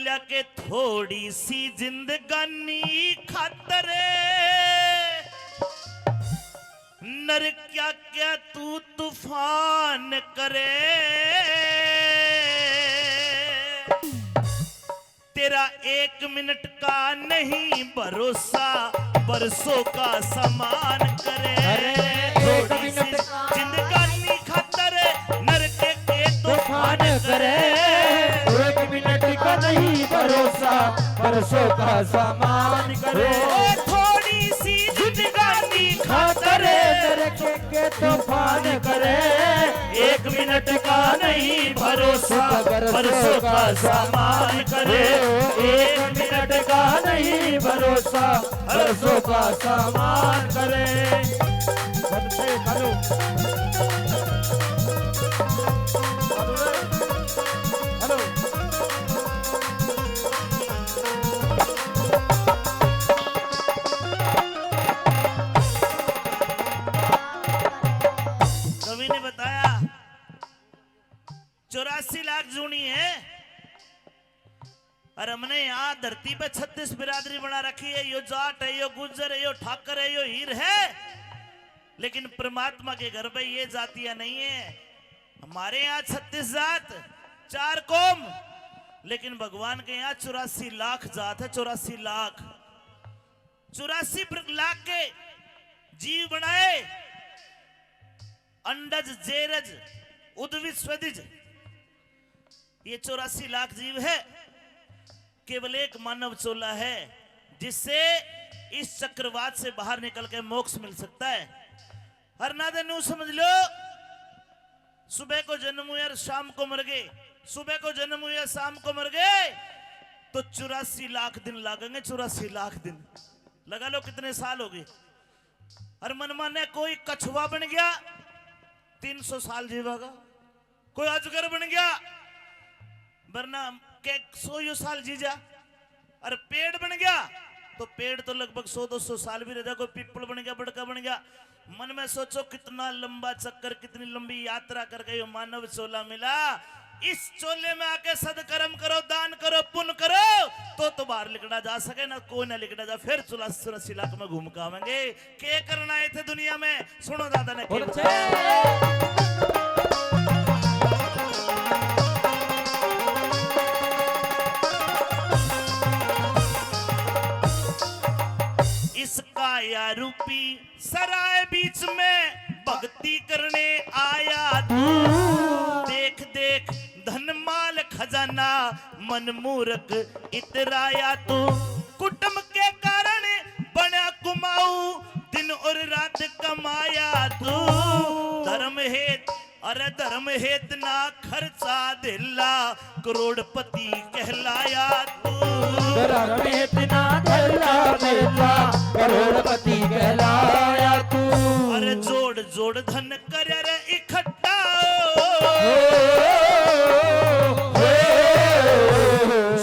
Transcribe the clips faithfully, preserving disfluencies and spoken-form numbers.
के थोड़ी सी जिंदगानी खातर नर क्या क्या तू तूफान करे। तेरा एक मिनट का नहीं भरोसा, बरसों का सामान करे। अरे, एक थोड़ी सी मिनट का जिंदगानी खातर नरक के तूफान तूफान करे। करे। एक मिनट का नहीं भरोसा, बरसों का सामान करे। ओ, थोड़ी सी जिंदगानी खातर नरक के तूफान करे। एक मिनट का नहीं भरोसा, बरसों का सामान करे। एक मिनट का नहीं भरोसा, बरसों का सामान करे। Hello, hello. कवि ने बताया, चौरासी लाख जूनी है, और हमने यहाँ धरती पे छत्तीस बिरादरी बना रखी है। यो जाट है, यो गुज्जर है, यो ठाकर है, यो हीर है, लेकिन परमात्मा के घर पे ये जातियां नहीं है। हमारे यहाँ छत्तीस जात, चार कौम, लेकिन भगवान के यहाँ चौरासी लाख जात है, चौरासी लाख। चौरासी प्र-, लाख के जीव बनाए, अंडज, जेरज, उद्भिज, स्वदिज। ये चौरासी लाख जीव है, केवल एक मानव चोला है जिससे इस चक्रवात से बाहर निकल के मोक्ष मिल सकता है। हर नाते न्यू समझ लो, सुबह को जन्म हुए और शाम को मर गए, सुबह को जन्म हुए, शाम को मर गए, तो चौरासी लाख दिन लागेंगे, चौरासी लाख दिन। लगा लो कितने साल हो गए। और मन माने कोई कछुआ बन गया, तीन सौ साल जीवेगा। कोई अजगर बन गया, वरना के सौ यो साल जी जा। और पेड़ बन गया, तो पेड़ तो लगभग सौ दो सौ साल भी रह जा। कोई पीपल बन गया, बड़का बन गया। मन में सोचो, कितना लंबा चक्कर, कितनी लंबी यात्रा करके यो मानव चोला मिला। इस चोले में आके सदकर्म करो, दान करो, पुण्य करो, तो तो बाहर लिकड़ा जा सके ना, कोई ना लिकड़ा जा। फिर चौरासी लाख में घूम के आवेंगे। के करना आए थे दुनिया में? सुनो दादा ने के और बताया। इस काया रूपी सराय बीच में भक्ति करने आया तू। देख देख धन माल खजाना, मन मूरख इतराया तू। कुटुंब के कारण बना कुमाऊ, दिन और रात कमाया तू। धर्म हेत, अरे धर्म हेत ना खर्चा धेला, करोड़पति कहलाया तू। धर्म हेत ना खर्चा धेला, करोड़पति कहलाया तू। अरे जोड़ जोड़ धन कर रे इकट्ठा,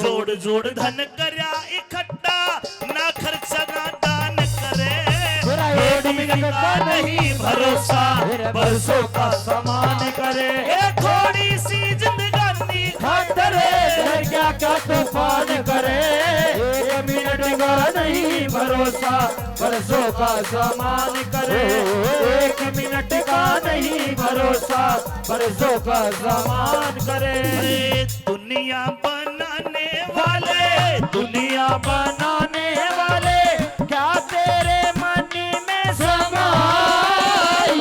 जोड़ जोड़ धन करया इकट्ठा, ना खर्चा ना दान करे। एक मिनट का नहीं भरोसा, बरसों का सामान करे। ये थोड़ी सी जिंदगानी खातर, क्या क्या तूफान करे। एक मिनट का नहीं भरोसा, बरसों का सामान करे। एक मिनट का नहीं भरोसा, बरसों का सामान करे। अरे दुनिया बनाने वाले, दुनिया बनाने वाले, क्या तेरे मन में समाई?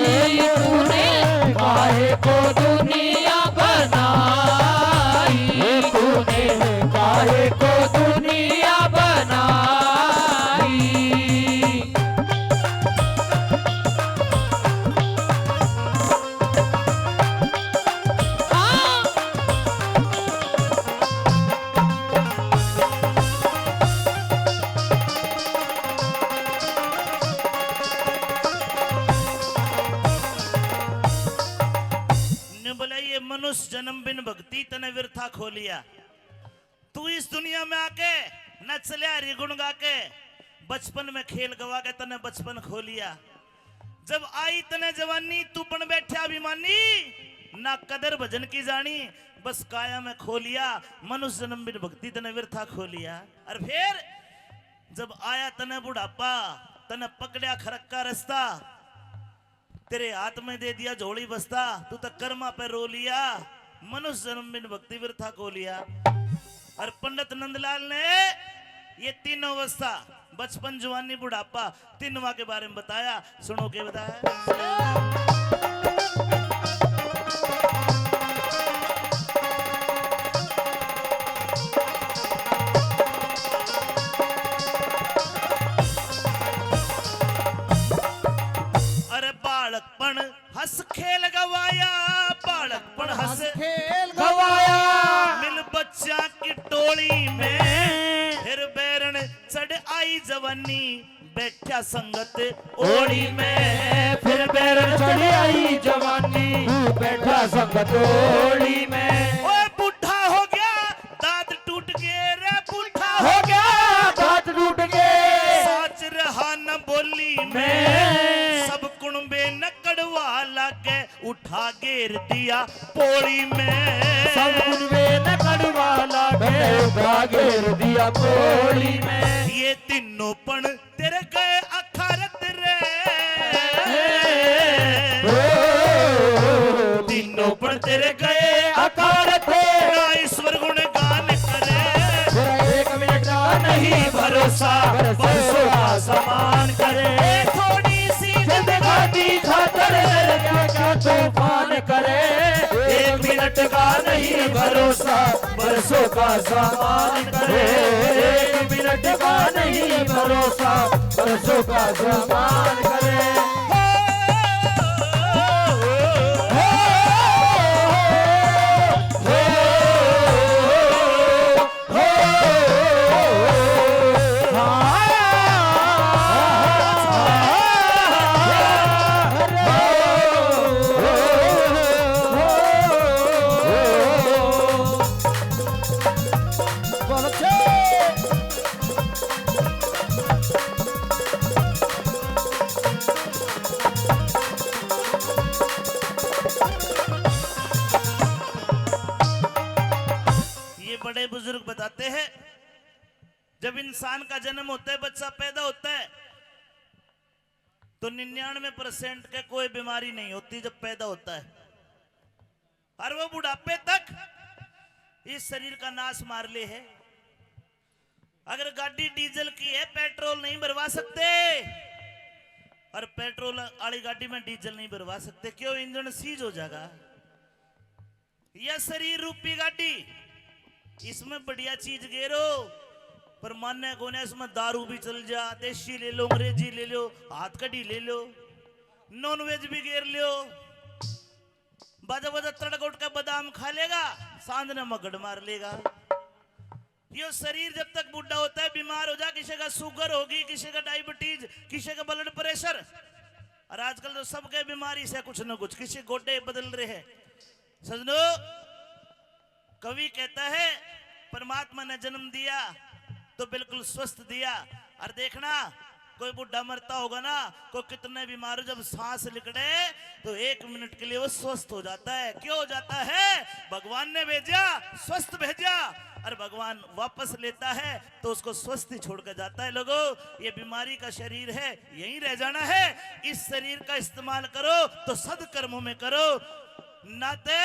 तूने काहे को दुनिया बनाई? तूने काहे को दुनिया बनाई? ने बोला, ये मनुष्य जन्म बिन भक्ति तने व्यर्था खो लिया। तू इस दुनिया में आके नच लिया हरी गुण गा के, बचपन में खेल गवा के तने बचपन खो लिया। जब आई तने जवानी, तू बन बैठा अभिमानी, ना कदर भजन की जानी, बस काया में खो लिया, मनुष्य जन्म बिन भक्ति तने व्यर्था खो लिया। और फिर जब आया तने बुढ़ापा, तने पकड़या खरक का रास्ता, तेरे हाथ में दे दिया झोली बस्ता, तू तो कर्मा पे रो लिया, मनुष्य जन्म बिन भक्ति व्यर्था खो लिया। और पंडित नंदलाल ने ये तीनों अवस्था, बचपन, जवानी, बुढ़ापा, तीनवा के बारे में बताया। सुनो के बताया। अरे बालकपण हंस खेल गवाया, बालकपण हंस हंस खेल गवाया। मिल बच्चा की टोली में, फिर बैरन चढ़ आई जवानी, बैठा संगत ओली में। फिर बैरन चढ़ आई जवानी, बैठा संगत ओली में। ओए बूढ़ा हो गया, दांत टूट गए रे, बूढ़ा हो गया, दांत टूट गए। साच रहा न बोली में, सब कुणबे न कड़वा लागे, उठा घेर दिया पोली में। सब कुणबे न कड़वा लागे, उठा घेर दिया पोली में। ये तीनों पण तेरे गए अखारत रे। ओ। तीनों पण तेरे गए अखारत। ना ईश्वर गुण गान करे। तेरा एक मिनट का नहीं भरोसा, बरसों का समान करे। थोड़ी सी जिंदगानी खातर क्या क्या तूफान करे। एक मिनट का नहीं भरोसा, बरसों का सामान करे। एक मिनट का नहीं भरोसा, बरसों का सामान करे। ये बड़े बुजुर्ग बताते हैं, जब इंसान का जन्म होता है, बच्चा पैदा होता है, तो निन्यानवे परसेंट के कोई बीमारी नहीं होती जब पैदा होता है, और वो बुढ़ापे तक इस शरीर का नाश मार ले है। अगर गाड़ी डीजल की है, पेट्रोल नहीं भरवा सकते, और पेट्रोल वाली गाड़ी में डीजल नहीं भरवा सकते, क्यों? इंजन सीज हो जाएगा। यह शरीर रूपी गाड़ी, इसमें बढ़िया चीज गेरो, पर मान्य कोने, इसमें दारू भी चल जा, देसी ले लो, अंग्रेजी ले लो, हाथ कड़ी ले लो, नॉनवेज भी गेर लो, बाजा बाजा तड़क उठ के बादाम खा लेगा, सांझ ने मगड़ मार लेगा। यो शरीर जब तक बूढ़ा होता है, बीमार हो जा, किसी का शुगर होगी, किसी का डायबिटीज, किसी का ब्लड प्रेशर, और आजकल तो सबके बीमारी से कुछ न कुछ, किसी गोडे बदल रहे हैं। सजनो, कवि कहता है, परमात्मा ने जन्म दिया तो बिल्कुल स्वस्थ दिया, और देखना, कोई बूढ़ा मरता होगा ना, कोई कितने बीमार हो, जब सांस निकले तो एक मिनट के लिए वो स्वस्थ हो जाता है। क्यों हो जाता है? भगवान ने भेजा, स्वस्थ भेजा, और भगवान वापस लेता है तो उसको स्वस्थ ही छोड़ के जाता है। लोगों, ये बीमारी का शरीर है, यहीं रह जाना है। इस शरीर का इस्तेमाल करो तो सदकर्मों में करो, नाते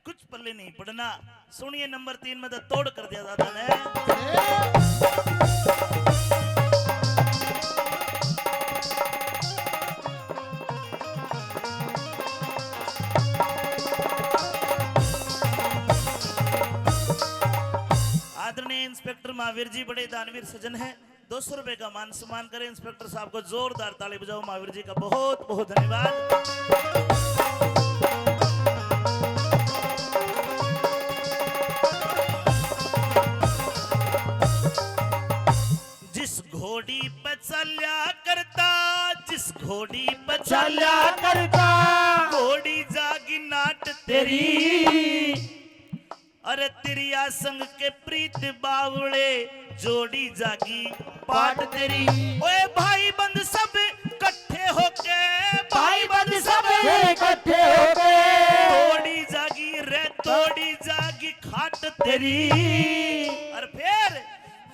कुछ पल्ले नहीं पड़ना। सुनिए, नंबर तीन में तो तोड़ कर दिया दादा ने। आदरणीय इंस्पेक्टर महावीर जी बड़े दानवीर सज्जन हैं। दो सौ रुपए का मान सम्मान करें। इंस्पेक्टर साहब को जोरदार ताली बजाओ। महावीर जी का बहुत बहुत धन्यवाद। जिस घोड़ी पे चाल्या करता, जिस घोड़ी पे चाल्या करता, घोड़ी जागी नाट तेरी। अरे तिरिया संग के प्रीत बावले, जोड़ी जागी पाट तेरी। ओए भाई बंद सब इकट्ठे होके, भाई बंद सब इकट्ठे होके, जोड़ी जागी रे तेरी। और फिर,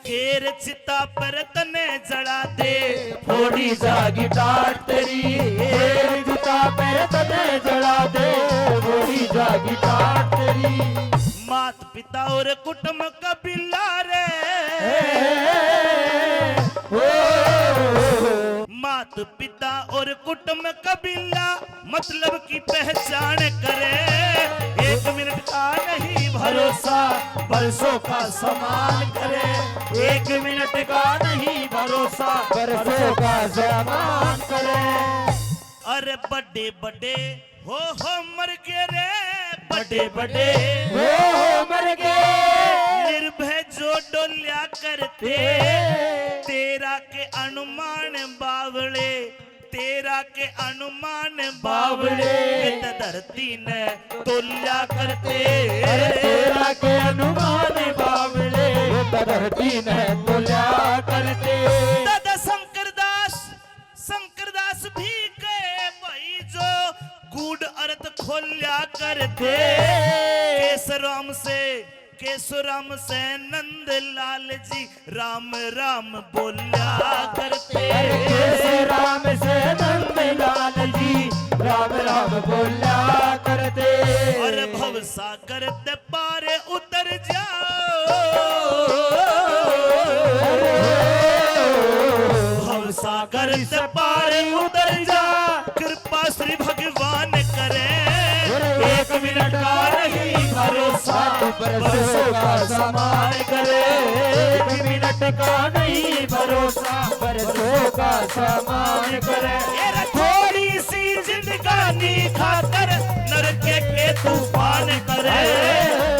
फिर चिता पर तने जला दे, फोड़ी जागी टाट तेरी। फिर चिता पर तने जला दे, फोड़ी जागी टाट तेरी। मात पिता और कुटुंब कबीला रे, ओ, मात पिता और कुटुंब कबीला, मतलब की पहचान करे। एक मिनट का नहीं भरोसा, बरसों का सामान करे। एक मिनट का नहीं भरोसा, बरसों का सामान करे। अरे बड़े बड़े हो, हो मर गए रे, बड़े बड़े हो, हो मर गए। निर्भय जो डोल्या करते, तेरा के अनुमान बावले, तेरा के अनुमान बावले। बावले। वे तो धरती ने तोल्या करते। अरे तेरा के अनुमान बावले, वे तो धरती ने तोल्या करते। दादा शंकरदास, शंकरदास भी कहे भाई जो गूढ़ अर्थ खोल्या करते। केसराम से, केसराम से नंदलाल जी राम राम बोल्या करते। अरे केसराम से नंदलाल जी राम राम बोल्या करते। अरे भवसागर ते पार उतर जा, भवसागर ते पार उतर जा, कृपा श्री भगवान करे। एक मिनट का नहीं भरोसा, बरसों का सामान करे। एक मिनट का नहीं भरोसा, बरसों का सामान करे। ए रे थोड़ी सी जिंदगानी खातर नरक के तूफान करे।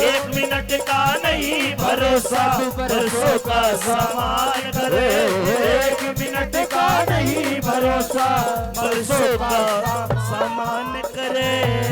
एक मिनट का नहीं भरोसा, बरसों का सामान करे। एक मिनट का नहीं भरोसा, बरसों का सामान करे।